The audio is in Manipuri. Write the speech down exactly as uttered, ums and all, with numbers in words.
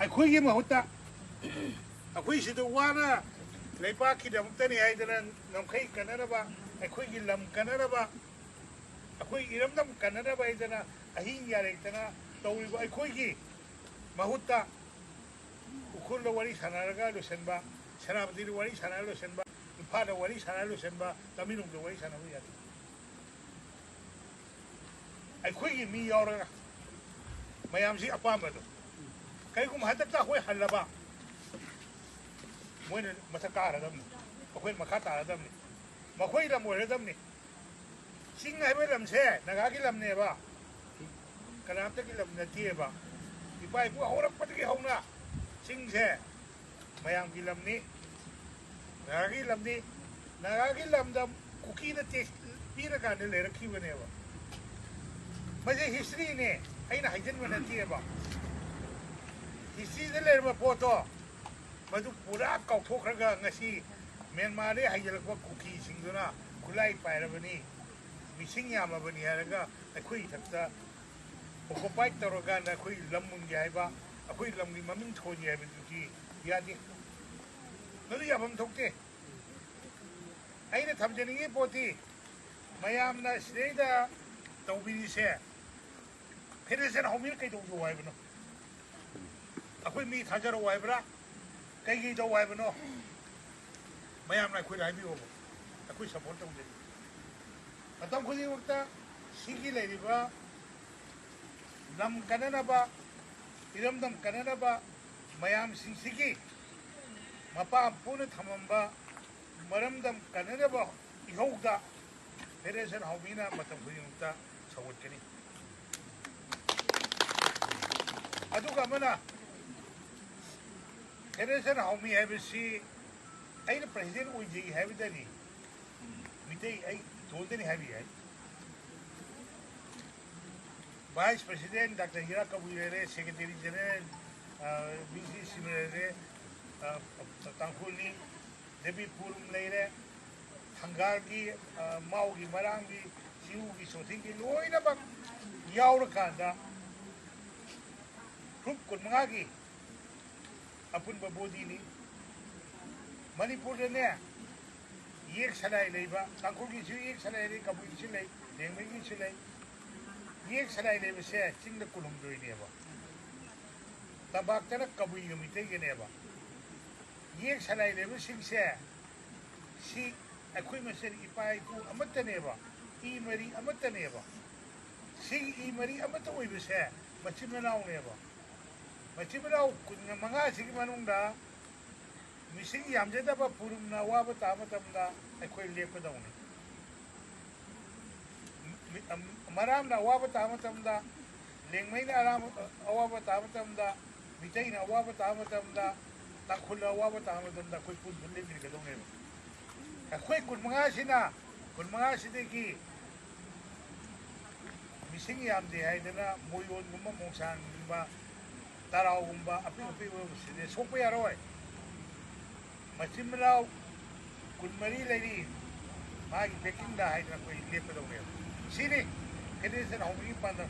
ꯑꯩꯈꯣꯏꯒꯤ ꯃꯍꯨꯠꯇ ꯑꯩꯈꯣꯏ ꯁꯤꯗ ꯋꯥꯅ ꯂꯩꯕꯥꯛꯀꯤꯗꯃꯛꯇꯅꯤ ꯍꯥꯏꯗꯅ, ꯉꯝꯈꯩ ꯀꯟꯅꯅꯕ, ꯑꯩꯈꯣꯏꯒꯤ ꯂꯝ ꯀꯟꯅꯅꯕ, ꯑꯩꯈꯣꯏ ꯏꯔꯝꯗꯝ ꯀꯟꯅꯅꯕ ꯍꯥꯏꯗꯅ ꯑꯍꯤꯡ ꯌꯥꯔꯦꯛꯇꯅ ꯇꯧꯔꯤꯕ ꯑꯩꯈꯣꯏꯒꯤ ꯃꯍꯨꯠꯇ ꯎꯈ꯭ꯔꯨꯜꯗ ꯋꯥꯔꯤ ꯁꯥꯟꯅꯔꯒ ꯂꯣꯏꯁꯤꯟꯕ, ꯁꯦꯅꯥꯄꯇꯤꯗ ꯋꯥꯔꯤ ꯁꯥꯟꯅꯔꯒ ꯂꯣꯏꯁꯤꯟꯕ, ꯏꯝꯐꯥꯜꯗ ꯋꯥꯔꯤ ꯁꯥꯟꯅꯔꯒ ꯂꯣꯏꯁꯤꯟꯕ, ꯇꯃꯦꯡꯂꯣꯡꯗ ꯋꯥꯔꯤ ꯁꯥꯟꯅꯕ ꯌꯥꯗꯦ꯫ ꯑꯩꯈꯣꯏꯒꯤ ꯃꯤ ꯌꯥꯎꯔꯒ ꯃꯌꯥꯝꯁꯤ ꯑꯄꯥꯝꯕꯗꯣ, ꯀꯔꯤꯒꯨꯝꯕ ꯍꯟꯗꯛꯇ ꯑꯩꯈꯣꯏ ꯍꯜꯂꯕ, ꯃꯣꯏꯅ ꯃꯊꯛ ꯀꯥꯔꯗꯕꯅꯤ, ꯑꯩꯈꯣꯏꯅ ꯃꯈꯥ ꯇꯥꯔꯗꯕꯅꯤ, ꯃꯈꯣꯏ ꯂꯝ ꯑꯣꯏꯔꯗꯕꯅꯤ꯫ ꯆꯤꯡ ꯍꯥꯏꯕ ꯂꯝꯁꯦ ꯅꯥꯒꯥꯒꯤ ꯂꯝꯅꯦꯕ, ꯀꯅꯥꯝꯇꯒꯤ ꯂꯝ ꯅꯠꯇꯦꯕ꯫ ꯏꯄꯥ ꯏꯄꯨ ꯍꯧꯔꯛꯄꯗꯒꯤ ꯍꯧꯅ ꯆꯤꯡꯁꯦ ꯃꯌꯥꯝꯒꯤ ꯂꯝꯅꯤ, ꯅꯥꯒꯥꯒꯤ ꯂꯝꯅꯤ꯫ ꯅꯥꯒꯥꯒꯤ ꯂꯝꯗ ꯀꯨꯀꯤꯅ ꯇꯦꯛꯁ ꯄꯤꯔꯀꯥꯟꯗ ꯂꯩꯔꯛꯈꯤꯕꯅꯦꯕ꯫ ꯃꯁꯤ ꯍꯤꯁꯇ꯭ꯔꯤꯅꯦ, ꯑꯩꯅ ꯍꯥꯏꯖꯤꯟꯕ ꯅꯠꯇꯦꯕ꯫ ꯍꯤꯁꯇ꯭ꯔꯤꯗ ꯂꯩꯔꯝꯕ ꯄꯣꯠꯇꯣ ꯃꯗꯨ ꯄꯨꯔꯥ ꯀꯥꯎꯊꯣꯛꯈ꯭ꯔꯒ ꯉꯁꯤ ꯃ꯭ꯌꯥꯟꯃꯥꯔꯗꯒꯤ ꯍꯥꯏꯖꯤꯜꯂꯛꯄ ꯀꯨꯀꯤꯁꯤꯡꯗꯨꯅ ꯈꯨꯠꯂꯥꯏ ꯄꯥꯏꯔꯕꯅꯤ, ꯃꯤꯁꯤꯡ ꯌꯥꯝꯃꯕꯅꯤ ꯍꯥꯏꯔꯒ ꯑꯩꯈꯣꯏ ꯏꯊꯛꯇ ꯑꯣꯀꯨꯄꯥꯏ ꯇꯧꯔꯀꯥꯟꯗ ꯑꯩꯈꯣꯏ ꯂꯝ ꯃꯨꯟꯒꯦ ꯍꯥꯏꯕ, ꯑꯩꯈꯣꯏ ꯂꯝꯒꯤ ꯃꯃꯤꯡ ꯊꯣꯟꯒꯦ ꯍꯥꯏꯕꯗꯨꯗꯤ ꯌꯥꯗꯦ꯫ ꯃꯗꯨ ꯌꯥꯐꯝ ꯊꯣꯛꯇꯦ꯫ ꯑꯩꯅ ꯊꯝꯖꯅꯤꯡꯉꯤ ꯄꯣꯠꯇꯤ ꯃꯌꯥꯝꯅ ꯁꯤꯗꯩꯗ ꯇꯧꯕꯤꯔꯤꯁꯦ, ꯐꯦꯗꯔꯦꯁꯟ ꯍꯧꯕꯤꯔ ꯀꯩꯗꯧꯖꯧ ꯍꯥꯏꯕꯅꯣ? ꯑꯩꯈꯣꯏ ꯃꯤ ꯊꯥꯖꯔꯛꯑꯣ ꯍꯥꯏꯕ꯭ꯔꯥ? ꯀꯩꯀꯩ ꯇꯧ ꯍꯥꯏꯕꯅꯣ? ꯃꯌꯥꯝꯅ ꯑꯩꯈꯣꯏꯗ ꯍꯥꯏꯕꯤꯌꯣꯕ, ꯑꯩꯈꯣꯏ ꯁꯞꯄꯣꯔꯠ ꯇꯧꯖꯒꯦ꯫ ꯃꯇꯝ ꯈꯨꯗꯤꯡꯃꯛꯇ ꯁꯤꯒꯤ ꯂꯩꯔꯤꯕ ꯂꯝ ꯀꯟꯅꯅꯕ, ꯏꯔꯝꯗꯝ ꯀꯟꯅꯅꯕ ꯃꯌꯥꯝꯁꯤꯡꯁꯤꯒꯤ ꯃꯄꯥ ꯄꯨꯅ ꯊꯝꯃꯝꯕ ꯃꯔꯝꯗꯝ ꯀꯟꯅꯅꯕ ꯏꯍꯧꯗ ꯐꯦꯗꯔꯦꯁꯟ ꯍꯧꯃꯤꯅ ꯃꯇꯝ ꯈꯨꯗꯤꯡꯃꯛꯇ ꯁꯧꯒꯠꯀꯅꯤ꯫ ꯑꯗꯨꯒ ꯑꯃꯅ, ꯐꯦꯗꯔꯦꯁꯟ ꯍꯧꯃꯤ ꯍꯥꯏꯕꯁꯤ ꯑꯩꯅ ꯄ꯭ꯔꯁꯤꯗꯦꯟ ꯑꯣꯏꯖꯩ ꯍꯥꯏꯕꯗꯅꯤ, ꯃꯤꯇꯩ ꯑꯩ ꯏꯇꯣꯟꯗꯅꯤ ꯍꯥꯏꯕ ꯌꯥꯏ꯫ ꯚꯥꯏꯁ ꯄ꯭ꯔꯁꯤꯗꯦꯟ ꯗꯥꯛꯇꯔ ꯍꯤꯔꯥ ꯀꯕꯨꯏ ꯂꯩꯔꯦ, ꯁꯦꯀ꯭ꯔꯦꯇꯔꯤ ꯖꯦꯅꯔꯦꯜ, ꯑ, ꯕꯤ ꯁꯤ ꯁꯤꯡ ꯂꯩꯔꯦ, ꯑ, ꯇꯥꯡꯈꯨꯜꯅꯤ, ꯗꯦꯕꯤ ꯄꯨꯔꯨꯝ ꯂꯩꯔꯦ, ꯊꯪꯒꯥꯜꯒꯤ, ꯑ, ꯃꯥꯎꯒꯤ, ꯃꯔꯥꯡꯒꯤ, ꯆꯤꯔꯨꯒꯤ, ꯆꯣꯊꯤꯒꯤ ꯂꯣꯏꯅꯃꯛ ꯌꯥꯎꯔꯀꯥꯟꯗ ꯒ꯭ꯔꯨꯞ ꯀꯨꯟꯃꯉꯥꯒꯤ ꯑꯄꯨꯟꯕ ꯕꯣꯗꯤꯅꯤ꯫ ꯃꯅꯤꯄꯨꯔꯗꯅꯦ, ꯌꯦꯛ ꯁꯂꯥꯏ ꯂꯩꯕ, ꯇꯥꯡꯈꯨꯜꯒꯤꯁꯨ ꯌꯦꯛ ꯁꯂꯥꯏ ꯂꯩ, ꯀꯕꯨꯏꯒꯤꯁꯨ ꯂꯩ, ꯂꯦꯡꯃꯩꯒꯤꯁꯨ ꯂꯩ꯫ ꯌꯦꯛ ꯁꯂꯥꯏ ꯂꯩꯕꯁꯦ ꯆꯤꯡꯗ ꯀꯨꯟꯍꯨꯝꯗꯣꯏꯅꯦꯕ, ꯇꯝꯄꯥꯛꯇꯅ ꯀꯕꯨꯏꯒ ꯃꯤꯇꯩꯒꯅꯦꯕ꯫ ꯌꯦꯛ ꯁꯂꯥꯏ ꯂꯩꯕꯁꯤꯡꯁꯦ ꯁꯤ ꯑꯩꯈꯣꯏ ꯃꯁꯦꯟ ꯏꯄꯥ ꯏꯄꯨ ꯑꯃꯠꯇꯅꯦꯕ, ꯏ ꯃꯔꯤ ꯑꯃꯠꯇꯅꯦꯕ꯫ ꯁꯤꯒꯤ ꯏ ꯃꯔꯤ ꯑꯃꯠꯇ ꯑꯣꯏꯕꯁꯦ ꯃꯆꯤꯟ ꯃꯅꯥꯎꯅꯦꯕ꯫ ꯃꯆꯤꯟ ꯃꯅꯥꯎ ꯀꯨꯟ ꯃꯉꯥꯁꯤꯒꯤ ꯃꯅꯨꯡꯗ ꯃꯤꯁꯤꯡ ꯌꯥꯝꯖꯗꯕ ꯄꯨꯔꯨꯝꯅ ꯑꯋꯥꯕ ꯇꯥꯕ ꯃꯇꯝꯗ ꯑꯩꯈꯣꯏ ꯂꯦꯞꯀꯗꯧꯅꯤ꯫ ꯃꯤ-, ꯑꯝ-, ꯃꯔꯥꯝꯅ ꯑꯋꯥꯕ ꯇꯥꯕ ꯃꯇꯝꯗ, ꯂꯦꯡꯃꯩꯅ ꯑꯔꯥꯝ-, ꯑꯋꯥꯕ ꯇꯥꯕ ꯃꯇꯝꯗ, ꯃꯤꯇꯩꯅ ꯑꯋꯥꯕ ꯇꯥꯕ ꯃꯇꯝꯗ, ꯇꯥꯡꯈꯨꯜꯅ ꯑꯋꯥꯕ ꯇꯥꯕ ꯃꯇꯝꯗ ꯑꯩꯈꯣꯏ ꯄꯨꯟ ꯄꯨꯟ ꯂꯦꯞꯃꯤꯟꯅꯒꯗꯧꯅꯦꯕ꯫ ꯑꯩꯈꯣꯏ ꯀꯨꯟꯃꯉꯥꯁꯤꯅ, ꯀꯨꯟꯃꯉꯥꯁꯤꯗꯒꯤ ꯃꯤꯁꯤꯡ ꯌꯥꯝꯗꯦ ꯍꯥꯏꯗꯅ ꯃꯣꯌꯣꯟꯒꯨꯝꯕ, ꯃꯣꯡꯁꯥꯡꯒꯨꯝꯕ, ꯇꯔꯥꯎꯒꯨꯝꯕ ꯑꯄꯤꯛ ꯑꯄꯤꯛꯄ ꯁꯤꯗ ꯁꯣꯛꯄ ꯌꯥꯔꯣꯏ꯫ ꯃꯆꯤꯟ ꯃꯅꯥꯎ ꯀꯨꯟꯃꯔꯤ ꯂꯩꯔꯤ, ꯃꯥꯒꯤ ꯕꯦꯀꯤꯡꯗ ꯍꯥꯏꯗꯅ ꯑꯩꯈꯣꯏ ꯂꯦꯞꯀꯗꯧꯅꯦꯕ꯫ ꯁꯤꯅꯤ ꯐꯦꯗꯔꯦꯁꯟ ꯍꯧꯕꯒꯤ ꯄꯥꯟꯗꯝ꯫